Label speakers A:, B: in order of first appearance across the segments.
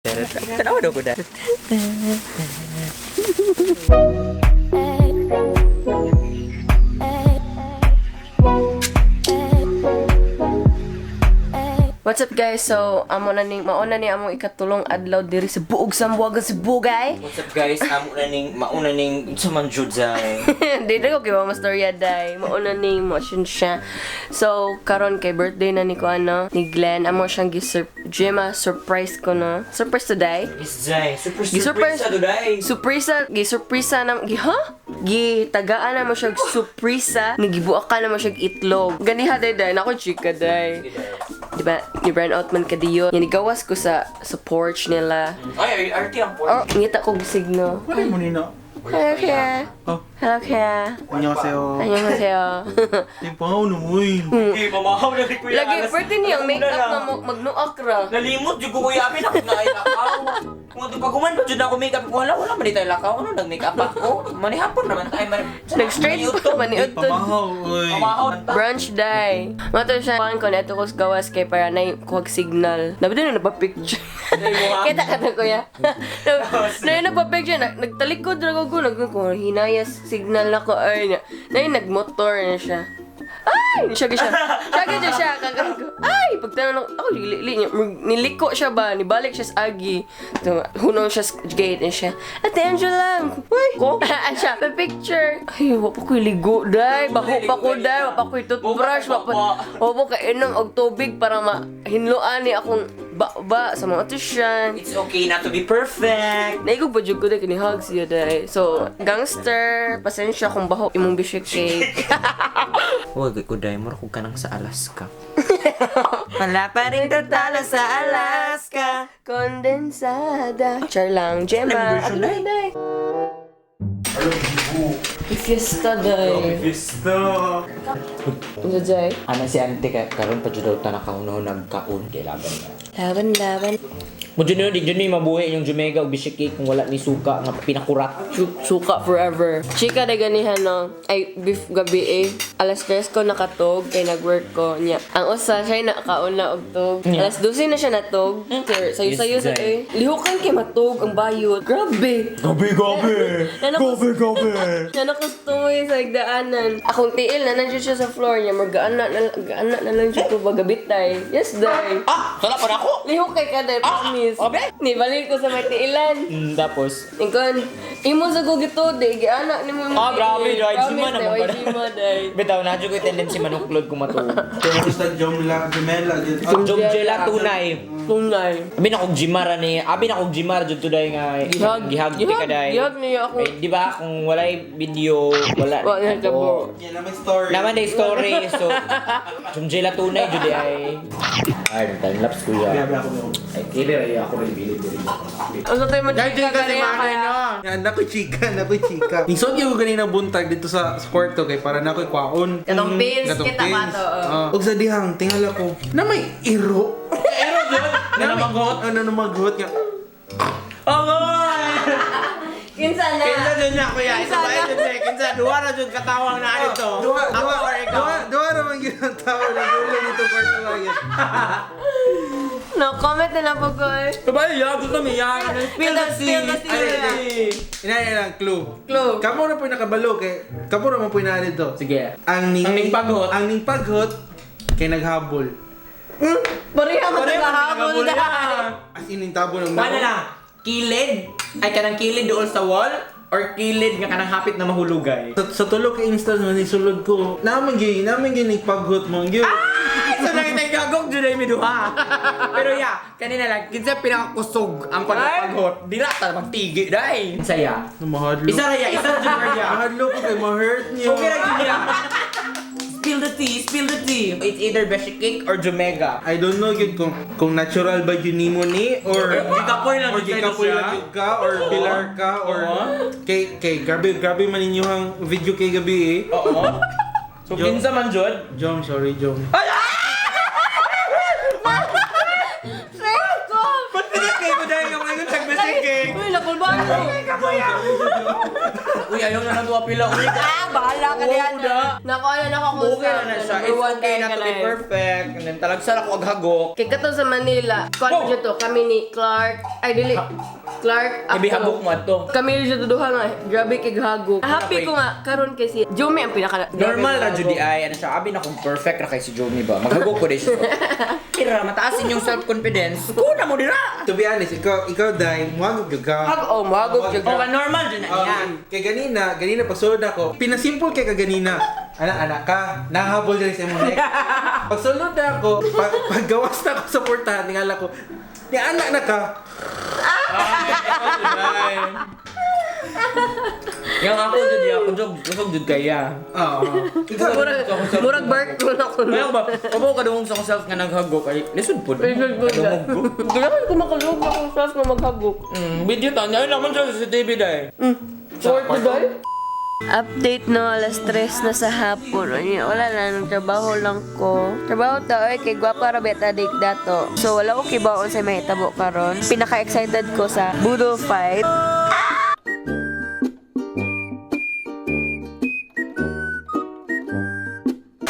A: Tanawa daw ko da.
B: What's up, guys? So, amo na ning mauna ni among ikatulong adlaw diri sa buog Sambuaga, Cebu, guy.
A: What's up, guys? Amo na ning mauna ning unsa man jud zay.
B: Di na ko kay mama storya day. Mauna ning motion siya. So, karon kay birthday na ni ko ano, ni Glenn. Amo siyang gi Gemma surprise ko no. Surprise today.
A: Yes zay, super
B: Gi-surprise
A: surprise sa today.
B: Surpresa, gi-surpresa na gi ha? Gi tagaan na mo siya og surpresa, ni gibuakan na mo siya og itlog. Ganiha day day, nako chika day. Di ba, ni brand out man kadiyo. Yan gawas ko sa porch nila.
A: Ay, ay, RT ang
B: Oh,
A: porch.
B: ngita kog signal.
C: Wala mo nina.
B: Hello, Kaya.
C: Oh.
B: Hello, Kaya.
C: 안녕하세요.
B: 안녕하세요.
C: Tipaw na mo eh.
A: Hey, mamahaw na ni Kuya.
B: Lagi, pwede niyang
A: Alas-
B: makeup
A: una
B: na mo, magnuak ra.
A: Nalimot jud ko kuya abi na kung naay lakaw. Kung ato pag human pa jud na ako makeup ko wala wala man di tayo lakaw. Ano nag-makeup ako? Manihapon naman tayo man.
B: Nag-straight pa, maniudtod.
C: Pamahaw, oy.
A: Pamahaw.
B: Brunch day. Mato siya, kuhan ko, neto ko sa gawas kay para na kuwag signal. Nabi din na nagpa-picture. Kita ka na, kuya. Na yung nagpa-picture, nagtalikod ra ko, nag ko, hinayas signal na ko, ay, na, na yung nagmotor na siya. Ay! Siya siya. Siya siya siya. Kakan ko. Ay! Pagtanong ako, ako, li, li, niliko siya ba? Nibalik siya sa agi. So, hunong siya sa gate na siya. Ate Angela! Uy! Ko? Ah, siya, pa-picture. Ay, wa pa ko'y ligo, day. Baho pa ko, day. Wa pa ko'y toothbrush. Wa pa ko inom og tubig para mahinloan ni akong ba sa mga otisyan.
A: It's okay not to be perfect.
B: Naigog pa jud ko day kini hug siya day. So, gangster, pasensya kung baho imong bisik cake.
A: Huwag ko dahil mo ko kanang sa Alaska. Wala pa rin tatalo sa Alaska.
B: Kondensada. Char lang, Gemma. Ano na, day? Fiesta day.
C: Fiesta.
B: Ano day?
A: Ana si ante kay karon pa jud daw ta nakaunaw nagkaon kay laban na.
B: Laban, laban.
A: Mo jud di jud ni mabuhi yung Jamaica ug bisik cake kung wala ni suka nga pinakurat.
B: Suka forever. Chika day ganihan no. Ay, beef gabi eh. 3:00 ko nakatog kay nag-work ko niya. Ang usa siya nakauna og tog.
A: Yeah.
B: 12:00 na siya natog. Sir, sayo-sayo sa
A: Yes,
B: eh. Lihukan kay matog ang bayot. Grabe.
C: Gabi, gabi.
B: Gabi,
C: gabi.
B: Nanakustumoy sa daanan. Akong tiil na nandiyan siya sa floor niya. Magaana na, gaana na lang siya ko bagabitay. Yes, day.
A: Ah, sala pa na ako.
B: Lihok kay ka, day. Promise.
A: Ah, obe?
B: Ni, balik ko sa may tiilan.
A: Tapos
B: Ingkon, imo sa ko gito, day. Giana ni mo.
A: Ah, grabe, day.
B: Promise,
A: Jima
B: day.
A: naman
B: Oy,
A: ba?
B: Jima, day.
A: Bitaw na jud ko tendency manuklod kung matuog.
C: Basta Jomla, Jomela.
A: Jomjela tunay.
B: Tunay.
A: Abi na kog jimara ni, abi na kog jimara jud today nga
B: Gihag.
A: gihag ti
B: Gihag.
A: ka day.
B: Gihag niya ako.
A: Eh, di ba kung walay video, wala.
B: Wala na po.
C: Yan naman story.
A: Naman day story so Jomjela tunay jud di ay. Ay, time lapse kuya.
C: Grabe ako, ako.
A: Ay, kili ra ako rin bili bili.
B: Ang sa tayo mo,
C: Dahil
B: chika
C: kasi
B: ganiya
C: mga
B: kaya.
C: ano. Yan, nakoy chika, nakoy chika. Nisod yung ganina buntag dito sa kwarto kay para nakoy kwaon.
B: Katong pins,
C: Katong
B: kita ba
C: pins.
B: to, oh.
C: Ah. Ug sa dihang tingala ko na may iro.
A: Iro jud.
C: Na namaghot, ano namaghot nga.
A: Ogoy!
B: Kinsa na?
D: Kinsa jud na kuya, isa ba jud na kinsa duha ra jud katawang na dito.
C: Duha,
D: Ako
C: duha,
D: or ikaw?
C: duha, duha naman gyud ang tao na dulo nito kwarto lagi.
B: No, comment na lang po ko eh.
D: Kabay ya, gusto mi ya. Spill the tea.
B: Spill the tea.
D: Spill the tea.
C: Ina ina clue.
B: Clue.
C: Kamo ra po nakabalo kay kamo ra man po na dito.
A: Sige.
C: Ang ning
D: Ang ningpaghot.
C: Ang ningpaghot kay naghabol.
B: Pareha mo
D: Pareha mo
B: naghahabol
D: naghahabol
B: na.
C: As in ning tabo ng
D: Paano na? Kilid? Ay kanang kilid dool sa wall or kilid nga kanang hapit na mahulugay?
C: Sa tulo ka instance man isulod ko. Naman gyud ningpaghot mo gyud.
D: Ay, so nakita yung gagong jud ay miduha. Pero ya, kanina lang kinsa pinakakusog ang pagpaghot. Dila ta magtigi dai. Saya.
C: Mahadlo.
D: Isa ra ya, isa ra jud ra ya.
C: Mahadlo ko kay ma-hurt niyo.
D: Okay ra jud ya. Spill the tea, spill the tea. It's either beshi cake or Jomega.
C: I don't know gyud kung natural ba yun nimo ni or
D: Gikapoy lang
C: or
D: jud kayo
C: gikapoy
D: siya.
C: lang jud ka or bilar ka or
D: Oo.
C: kay grabe grabe man inyo ang video kay gabi eh.
D: Oo. So kinsa man jud?
C: Jom, sorry Jom.
B: Sir ko!
D: Ba't pinakay ko dahil nga ngayon sa
B: Ay! Uy, nakulbaan ko.
A: Uy, ayaw na lang pila. Uy,
B: Ah, bahala ka diyan. Nakuha na nako kung
A: okay na na siya. It's okay not to be perfect. And then talagsa ra ko og hagok.
B: Kay kato sa Manila, kuan
A: Oh!
B: oh! to, kami ni Clark, ay dili, Clark, ako.
A: Ibi hagok mo ato.
B: Kami ni duha nga, grabe kay hagok. Happy ko nga, karon kay si Jumi ang pinaka
A: Normal ra jud di ay ano siya, abi na kung perfect ra kay si Jomi ba. Maghagok ko di siya. Kira mataas inyong self-confidence. Kuna mo dira.
C: To be honest, ikaw dai, muagog gyud ka.
B: Hag oh, mahagok jud.
A: Okay, normal jud na niya.
C: Kay ganina pagsulod ako, pinasimple kay kaganina. Anak, anak ka, nahabol diri sa imong neck. Pagsulod na ako, paggawas na ako sa portahan, tingala ko, ni anak na ka.
A: Yang ako jud ya, ako jud kusog jud kaya.
C: Oo. Ikaw,
B: Murag, murag bark ko na ko.
A: Kaya ko ba, kabaw ka dungog sa akong self nga naghagok ay lisod pud.
B: Lisod pud.
A: Kadungog ko.
B: Ganahan ko makalog akong self nga maghagok.
A: Video ta, ayun naman sa CCTV dai.
B: Short to die? Update no, alas 3 na sa hapon. Ano, wala na, nang trabaho lang ko. Trabaho ta, oy, kay gwapa ra beta dik dato. So wala ko kibaon sa mahitabo karon. Pinaka-excited ko sa Budo fight.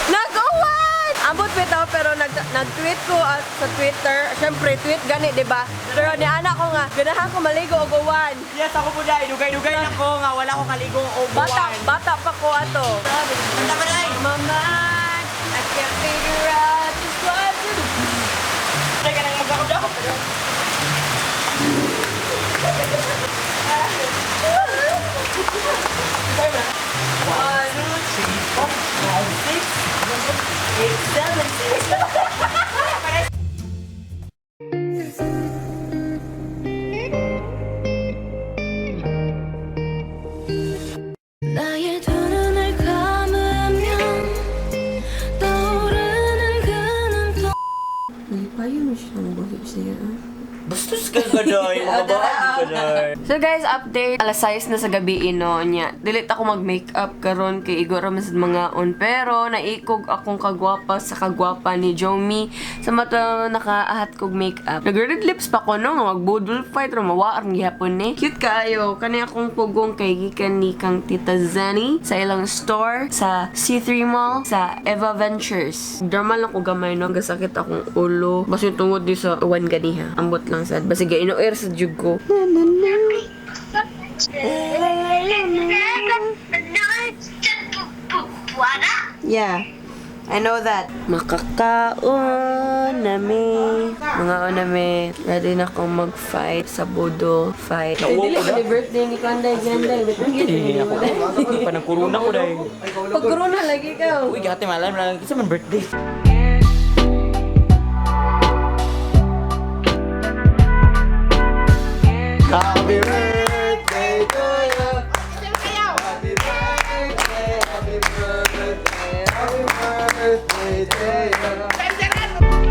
B: Nag-uwan! Ambot bitaw pero nag-tweet ko at sa Twitter. Syempre, tweet gani, di ba? Pero ni anak ko nga, ganahan ko maligo og uwan.
D: Yes, ako po dai. Dugay-dugay na ko nga wala ko kaligong og
B: Bata, bata pa ko ato.
D: Kanta ka dai.
B: My mind, I can't figure out just what to do.
D: Teka nang magdakop-dakop.
B: One, two, three, four, five, six, seven, eight, seven, six.
E: 나의 두 눈을 감으면 떠오르는 그 눈동
B: Nalipayo mo siya ng buhok siya.
A: Bastos ka gaday, mga bahay ka day.
B: So guys, update. Alas 6 na sa gabi ino niya. Delete ako mag-makeup karon kay Igor ra man sad mga on. Pero naikog akong kagwapa sa kagwapa ni Jomi. Sa mata nakaahat kog makeup. Nag-red lips pa ko no nga magbudol fight ro mawaar gihapon ni. Cute kaayo kani akong pugong kay gikan ni kang Tita Zenny sa ilang store sa C3 Mall sa Eva Ventures. Normal lang ko gamay no, gasakit akong ulo. Basin tungod di sa uwan ganiha. Ambot lang sad. Basig ino-air sa jug ko. Yeah. I know that. Makakaon nami. Mga nami. Ready na akong mag-fight sa Bodo fight. Ay, dili ko ni birthday ni Kanday Ganday. Ba't
A: Hindi ako. Pa nang corona ko day.
B: Pag corona lagi ka.
A: Uy, gate malam lang isa man birthday.
C: Happy birthday to you. Happy birthday, happy birthday, happy birthday to you.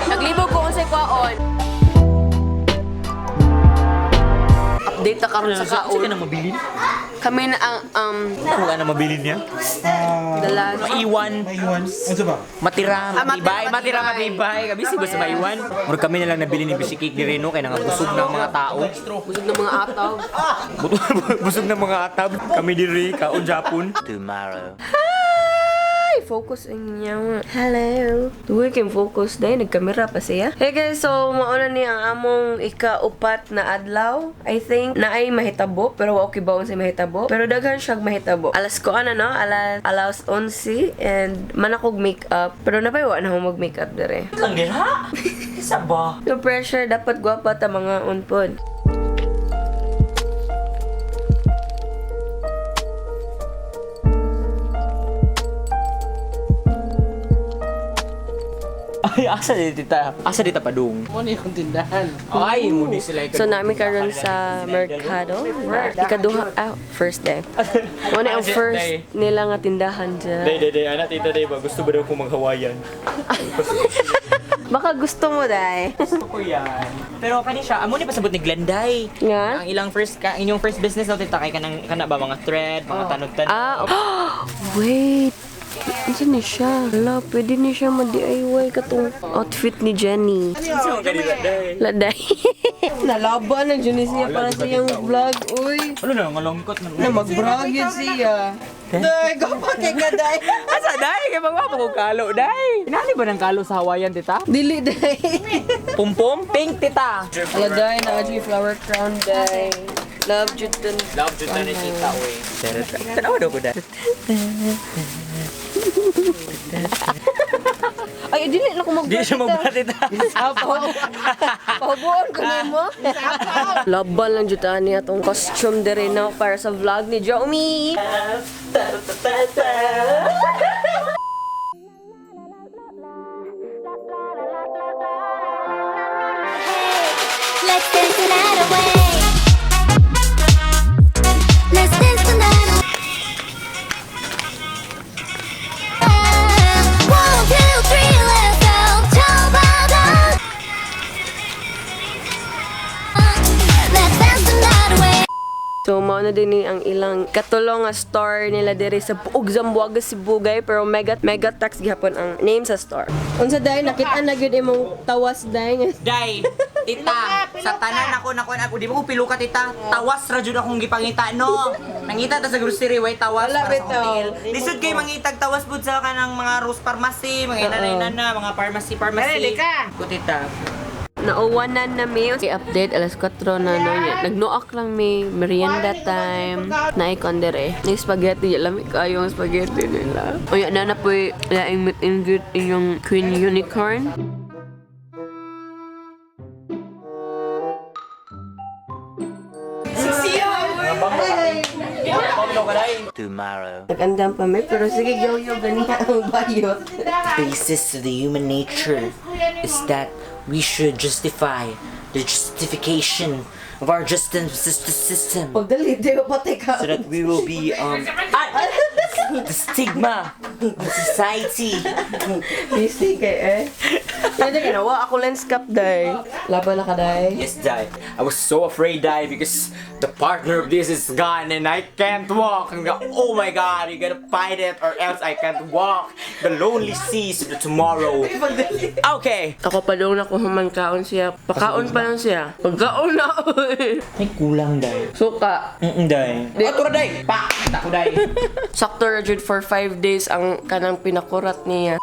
B: Naglibog ko unsay kwaon. Update na karon sa
A: Sa
B: kaon.
A: ka na mabilin?
B: Kami na ang
A: Wala na mabilin niya.
B: the last
A: Maiwan.
C: Maiwan. Ano ba?
A: Matira,
B: Ah,
A: matibay,
B: matira,
A: matira,
B: matibay.
A: matibay. Kami siguro sa maiwan. Murag kami na lang nabili ni Bisi Cake dire no kay nangabusog ng mga tao.
B: Busog ng mga ataw.
A: Busog ng mga atab. Kami dire kaon Japon.
F: Tomorrow.
B: Ay, focus ang niya. Hello. Duwi kay focus dahil nagkamera pa siya. Hey guys, so mauna ni ang among ikaupat na adlaw. I think na ay mahitabo pero wa okay baon sa mahitabo. Pero daghan siyang mahitabo. Alas ko ano no, alas 11 and manakog makeup. Pero napay wa na ako mag-makeup dire.
A: Lang dira. Isa ba?
B: No pressure, dapat gwapa ta mga unpod.
A: Ay, asa dito ta? Asa dito padung?
C: Mo ni akong tindahan.
A: Ay, mo ni sila
B: So nami karon sa Mercado. Ikaduha, first day. Muna ang first nila nga tindahan dyan.
A: Day, day, day. Anak, tita, day ba? Gusto ba daw kong mag-Hawaiian?
B: Baka gusto mo, day.
A: Gusto ko yan. Pero kani siya, amo ni pasabot ni Glenday.
B: Nga?
A: Ang ilang first ka, inyong first business daw tita kay kanang kana ba mga thread, mga tanod-tanod.
B: Ah, oh. Wait. Unsa ni siya? Hala, pwede ni siya ma-DIY katong outfit ni Jenny. Laday. Nalaban na Jenny siya para sa iyang vlog. Uy,
A: Ano na, ngalangkot na.
B: na mag-vlog yun siya. Day, gapake ka, day.
D: Asa day? Kay magwapo ko kalo day. Inani ba ng kalo sa Hawaiian tita?
B: Dili, day.
D: Pumpum? Pink tita.
B: Hala, day, na flower crown, day. Love jud dun.
A: Love jud na ni tita, uy. Tanawa daw ko day.
B: Ay, dili na ko mag
A: Di siya mag tita.
B: Ah, pahubuon ko na mo. Laban lang jud ani atong costume diri no para sa vlog ni Jomi.
E: Let's dance the night away. Let's dance the night away. One, two, three, let's go. 저 바다. Let's dance the night away.
B: So mao na din ni ang ilang katulong nga store nila diri sa buog Zamboanga Sibugay pero mega mega tax gihapon ang name sa store. Unsa day nakita na gyud imong tawas day nga
D: Day, tita, sa tanan ako nako ako di ba ko piluka tita. Tawas ra jud akong gipangita no. Nangita ta sa grocery way tawas
B: Wala,
D: para sa akong
B: bitaw.
D: tiil. Lisod kay mangitag tawas pud sa kanang mga rose pharmacy, mga inana na mga pharmacy pharmacy. Ko tita.
B: Nauwanan na mi. I-update alas 4 na no. Nagnuak lang mi merienda time. Naikon dire. Yung spaghetti, lami kayo ang spaghetti nila. Uy, na na po laing meet and greet inyong Queen Unicorn.
A: Tomorrow.
B: Nagandam pa mi, pero sige, yo-yo, ganiya ang bayot.
A: Basis of the human nature is that we should justify the justification of our justice system
B: Pagdali, di ba patay ka?
A: so that we will be the stigma of society.
B: Busy kay eh. Yan na ginawa ako lens cap day. Laban na ka day.
D: Yes, Dai. I was so afraid, Dai, because the partner of this is gone and I can't walk. And go, oh my god, you gotta fight it or else I can't walk. The lonely seas of the tomorrow. Okay.
B: Ako pa doon ako human kaon siya. Pakaon pa lang siya. Pagkaon na ako eh.
A: May kulang dai.
B: Suka.
A: Dai.
D: Ato ra, Dai. Pa, kita ko, Dai.
B: Sakto ra jud for 5 days ang kanang pinakurat niya.